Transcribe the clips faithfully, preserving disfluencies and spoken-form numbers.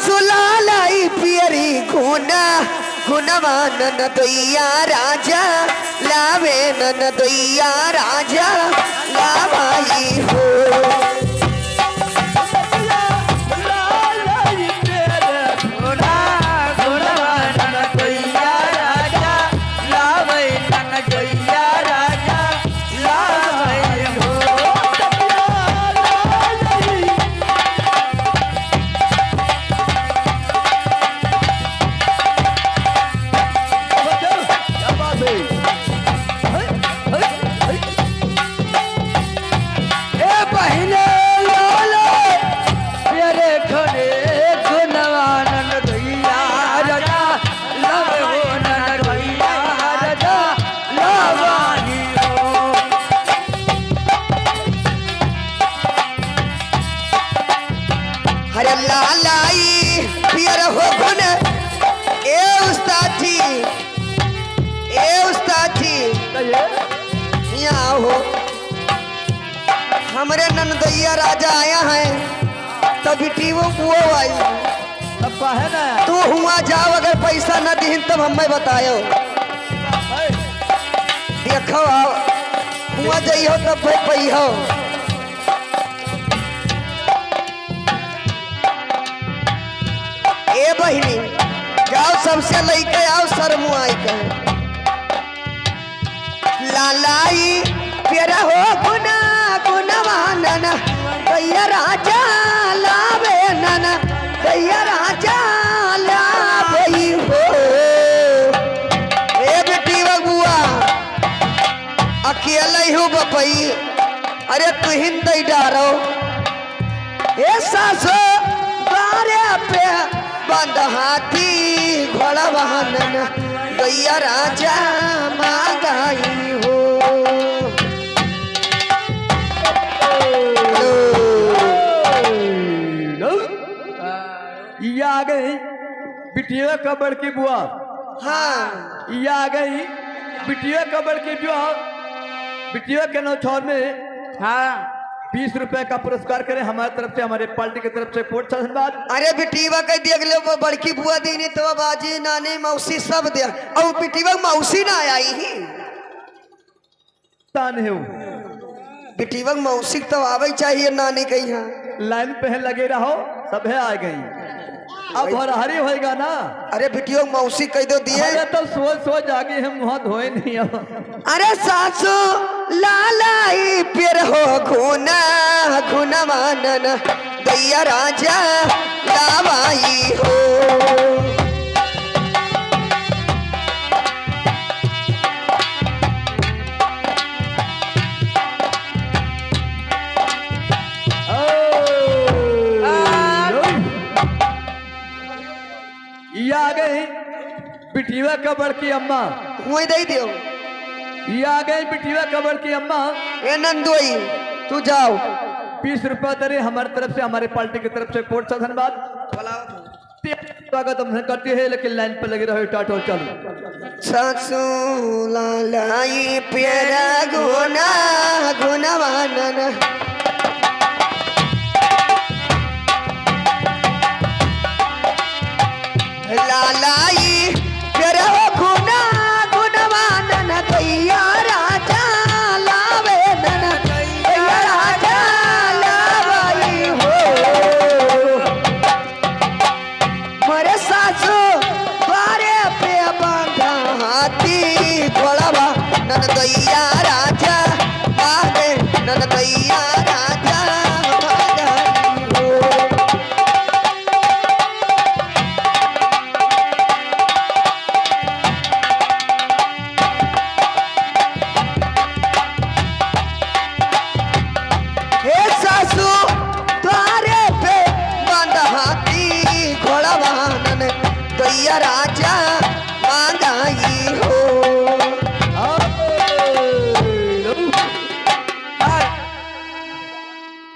सुलालाई पियरी गुना, गुनवा ननदोइया राजा, लावे ननदोइया राजा, लावाई हो। ए बहिने लाले, प्यारे खड़े गुनवा ननदोइया राजा, लावे हो ननदोइया राजा, लावाई हो। अरे लालाई पियर हो गुन, ए उस्ताद जी, ए उस्ताद जी, कहिए। यहाँ हो, हमरे ननदोइया राजा आया है, तब बिटियो बुआ आई। तब काहे ना? तू हुआ जाओ, अगर पैसा न दिहिन तब हमें बतायो। है। देखो आओ, हुआ जइहो तब भाई पइहो। ए बहिनी, जाओ सबसे लइके आओ शर्मुआई के। लालाई प्यारा हो गुना, गुनवा ननदोइया राजा, लावे ननदोइया राजा, लावई हो। ए बेटी बबुआ, अकेले ही हो बपई, अरे तुहिन दई डारो। ए सासो, द्वारे पे बंद हाथी घोड़ा वाहन, गैया राजा मांगाई हो। ई आ गई बिटिया का बड़की बुआ। हाँ। ई आ गई बिटिया का बड़की बुआ। बिटिया के नौछौर में हाँ। बीस रुपए का पुरस्कार करें हमारे तरफ से, हमारे पार्टी की तरफ से कोट शासन बाद। अरे बिटिया कह दिया, अगले वो बड़की बुआ दीनी तो बाजी नानी मौसी सब दिया। और बिटिया मौसी ना आई ही। तान है वो। बिटिया मौसी तो आवे चाहिए नानी कहीं यहाँ। लाइन पे है, लगे रहो, सब है आ गई। अब भरहरी होएगा ना। अरे बिटिया मौसी कह दो दिए। अरे तो सोच सोच आगे हम मुँह धोए नहीं अब। अरे सासू लालाई पियर हो घुना, घुना मानन दैया राजा लावाई हो। ई आ गई बिटिया का बड़की अम्मा। वही दे दियो। ई आ गई बिटिया का बड़की अम्मा। ए नंदोई, तू जाओ। बीस रुपया दे रहे हमारे तरफ से, हमारे पार्टी की तरफ से कोट सा धन्यवाद। स्वागत हम करते हैं, लेकिन लाइन पर लगे रहो, टाट हो चालू। सासू लालाई प्यारा गुना, गुनवा नन। लालाई प्यारा गुना, गुनवा नन दैया राजा लावे नन दैया राजा लावाई हो। मोरे सासू द्वारे पे बांधा हाथी घोड़वा, ननदइया राजा मांगे, ननदइया राजा मांगे हो। हे सासू, द्वारे पे बंद हाथी घोड़वा ननदइया राजा मांगाई हो।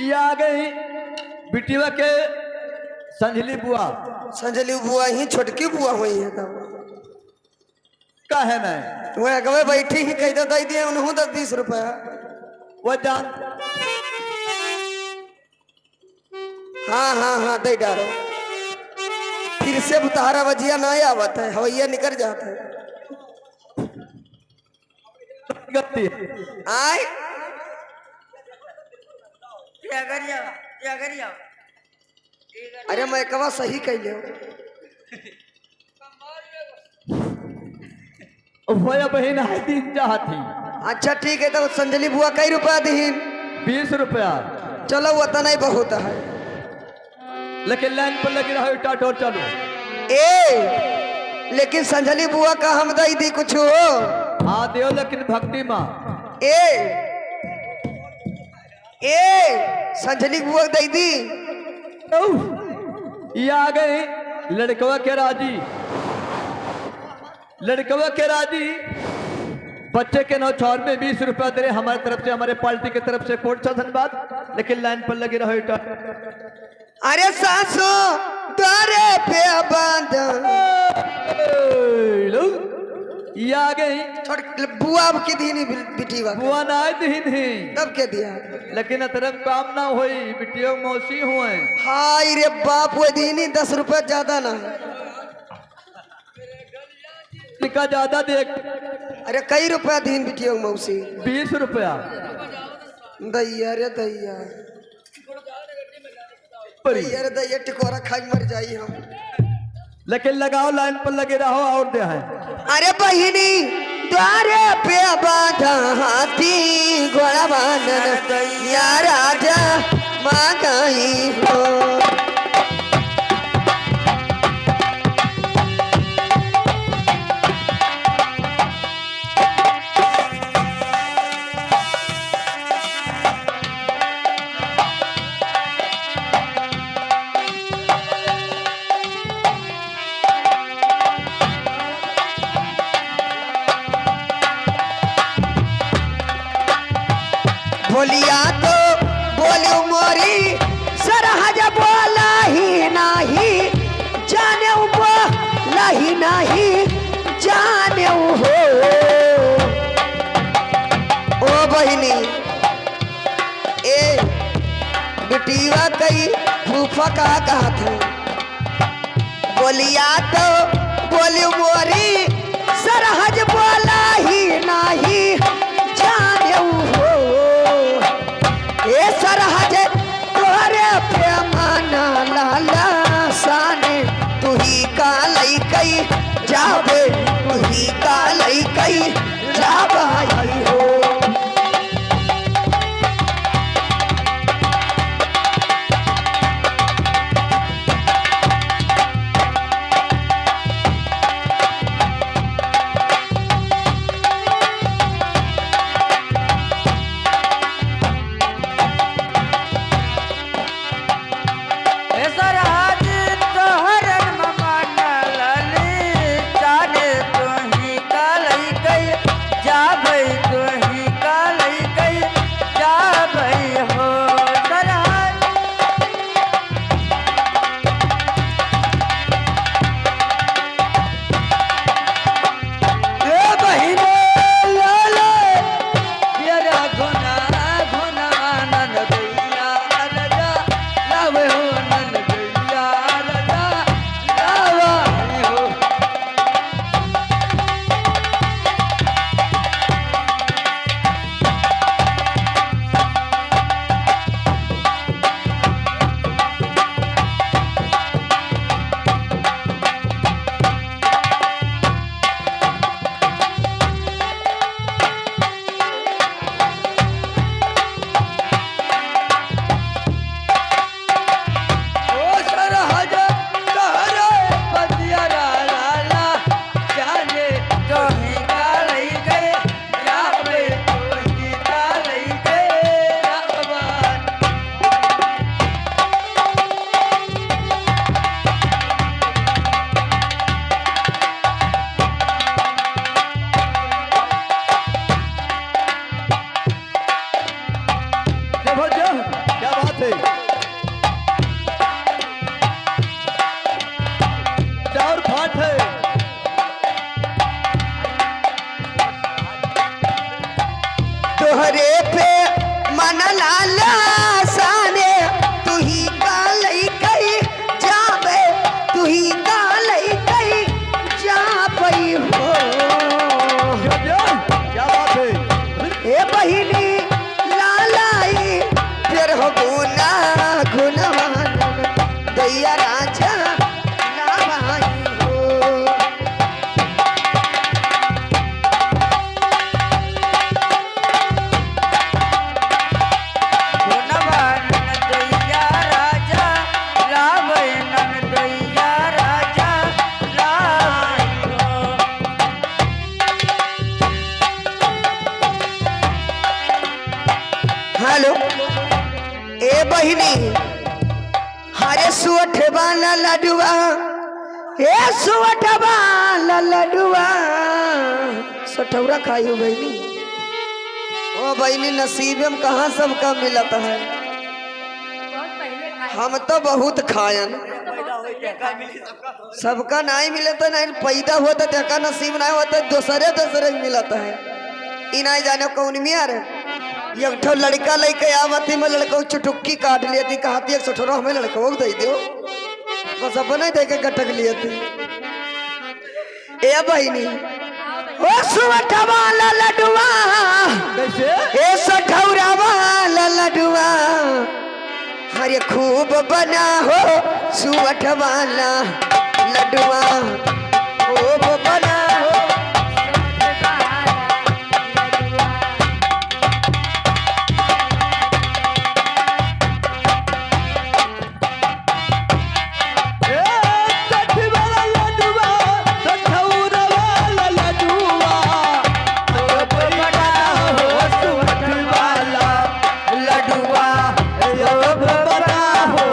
ई आ गई बिटिया के संझली बुआ। संझली बुआ ही छोटकी बुआ हुई है तब। काहे नहीं? वो अगवे बैठी ही, कह दे, दे दिए उन्हों दस बीस रुपया। वो जान। हाँ, हाँ, हाँ, दे डारो। इससे तहरा बजिया ना आवत है, हवैया निकल जात है। गलती। आय? क्या करिया? क्या करिया? अरे, मैं कवा सही कह लियो। भैया बहिन है, दीन चाहत ही। अच्छा, ठीक है, तो संजली बुआ कई रुपया दीन? बीस रुपया। चलो, उतना ही बहुत है। लेकिन लाइन पर लगी रहो, टाट और चालू। ए, लेकिन संजली बुआ का हम दई दी कुछ हो? हाँ, दियो, लेकिन भक्ति मा। ए, ए, संजली बुआ दई दी। औ, ये आ गए लड़कवा के राजी। लड़कवा के राजी, बच्चे के नौछावर में बीस रुपया दे रहे हमारे तरफ से, हमारे पार्टी के तरफ से कोट सा धन्यवाद। लेकिन लाइन पर लगे रहो, इटा। अरे सासू द्वारे पे बांध। ए, लो, ये आ गई। छोड़, बुआ अब के दीनी बिल-, बिटिया के। बुआ ना आए दीन ही। तब के दिया? लेकिन अतरम काम ना होई, बिटिया मौसी हुए। हाय रे बाप, वो दीनी दस रुपया ज्यादा ना। इनका ज्यादा देख। अरे, कई रुपया दीन बिटिया मौसी? बीस रुपया। दैया रे दैया। परी। दैया रे दैया, टिकोरा खाई मर जाई हम। लेकिन लगाओ, लाइन पर लगे रहो और दे है। अरे बहिनी, द्वारे पे बांधा हाथी घोड़ा बांधन या राजा मांगई हो। बोलिया तो बोलियो मोरी सरहज बोला ही नाही, जाने बोला ही नाही, जाने हो। ओ बहिनी, ए बिटिया कई फूफा कहा कहा थे? बोलिया तो बोली मोरी सरहज बोला ही नाही, जाने हो। ए सरहज तोहरे पे माना लाला साने, तू ही का लइकई जाबे, तू ही का लइकई जाबाई हो। जय भैया, क्या बात है। चाउर फाट है। तोहरे पे मन लाला साने, तू ही का लइकई जाबे, तू ही का बहिनी, हरे सोठ वाला लडुआ, ए सोठ वाला लडुआ, सोठौरा खाई हो बहिनी। ओ बहिनी, नसीबे में कहाँ सबका मिलत है। हम तो बहुत खायन। सबका नाहीं मिलत है, नाहीं पैदा होत है, जेका नसीब नाहीं होत है, दूसरे दूसरे मिलत है। ई नाहीं जाने कौन मियाँ रे, एक ठो लड़िका लइके आवत ही, मैं लड़िका चुटुक्की काट लियत ही, कहत ही एक सोठौरा हमें लड़िका दइ दियो, बस अपने दइ के गटक लियत ही। ए बहिनी, ओ सोठ वाला लडुआ, कैसे? ए सोठौरा वाला लडुआ, हरे खूब बना हो सोठ वाला लडुआ, खूब बना हो। ए, सोठ वाला लडुआ, सोठौरा वाला लडुआ, खूब बना हो सोठ वाला लडुआ, खूब बना हो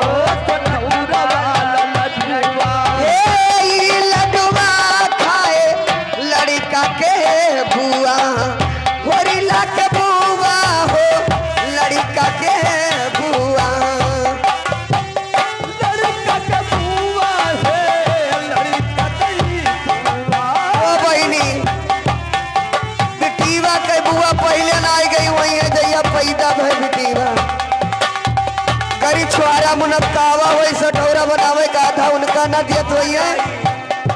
सोठौरा वाला लडुआ। ए, ई लडुआ खाए लड़िका के बुआ, होरिला के बुआ हो, लड़िका के बुआ। लड़िका के बुआ हे, लड़िका के बुआ। ओ बहिनी, बिटिया के बुआ पहिले ना आई गई, वही है जइया पैदा भय बिटिया। गरी छुआरा मुनक्कावा होई, सोठौरा बनावे का था, उनका ना दियत होई है।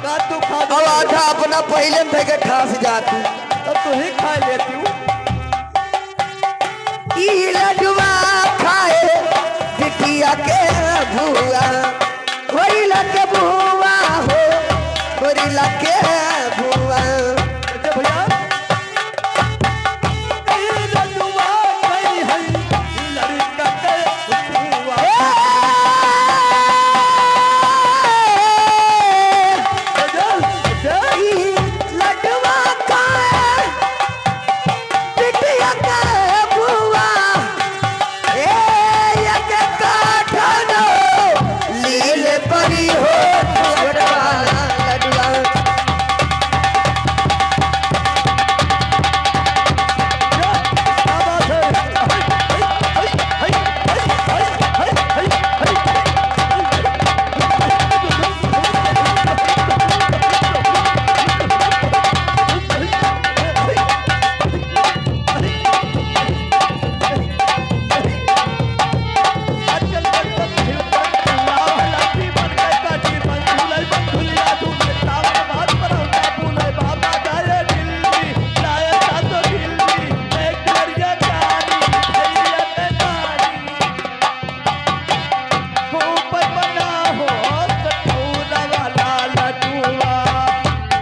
का तू खा अब आधा अपना पहिले में धके ठास जाती। तब तू ही खा लेती हूँ। ई लडुआ खाए बिटिया के बुआ, होरिला के बुआ हो, होरिला के बुआ। अच्छा भैया, ई लडुआ खाई है लड़िका के बुआ। ए! अच्छा, अच्छा। ई लडुआ खाए बिटिया के बुआ, ए, एक काठनो लीले परी हो सोठ वाला लडुआ।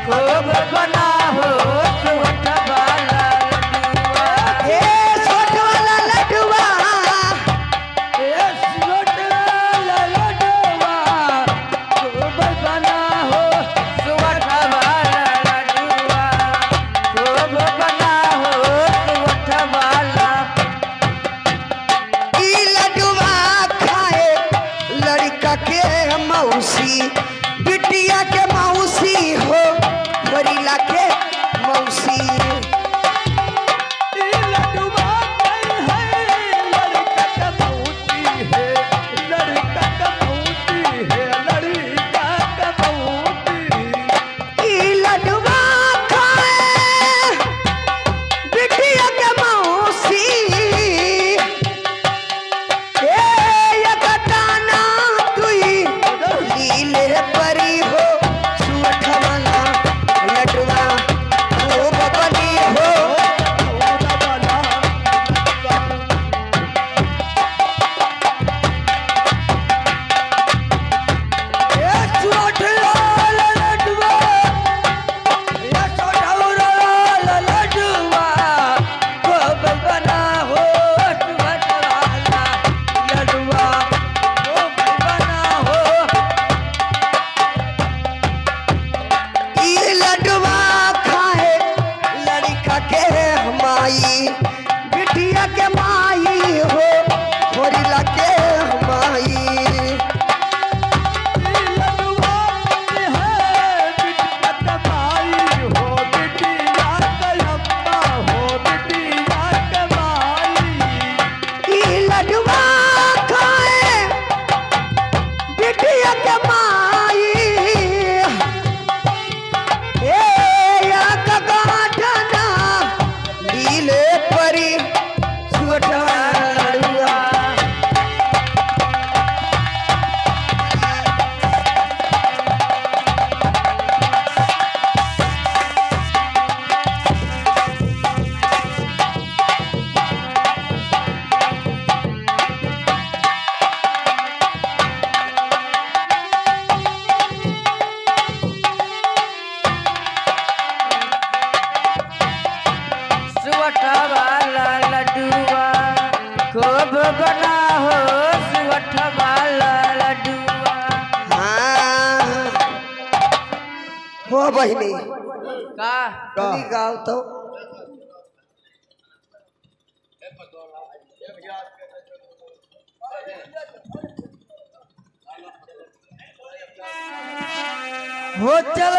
खूब बना हो सोठ वाला लडुआ। ए सोठ वाला लडुआ। ए सोठ वाला लडुआ। खूब बना हो सोठ वाला लडुआ। खूब बना हो सोठ वाला। ई लडुआ खाए लड़िका के मौसी, बिटिया के मौसी हो, होरिला के मौसी। ई लडुआ खाए है लड़िका के मौसी है, लड़िका के मौसी है, लड़िका के मौसी। ई लडुआ खाए बिटिया के मौसी, ए, एक दाना दुई लीले परी हो सोठ वाला लडुआ, ओ बबनी बना हो सुवठ वाला लडुआ। हाँ। हो बहिनी। का? तनी गाओ तो। हो चल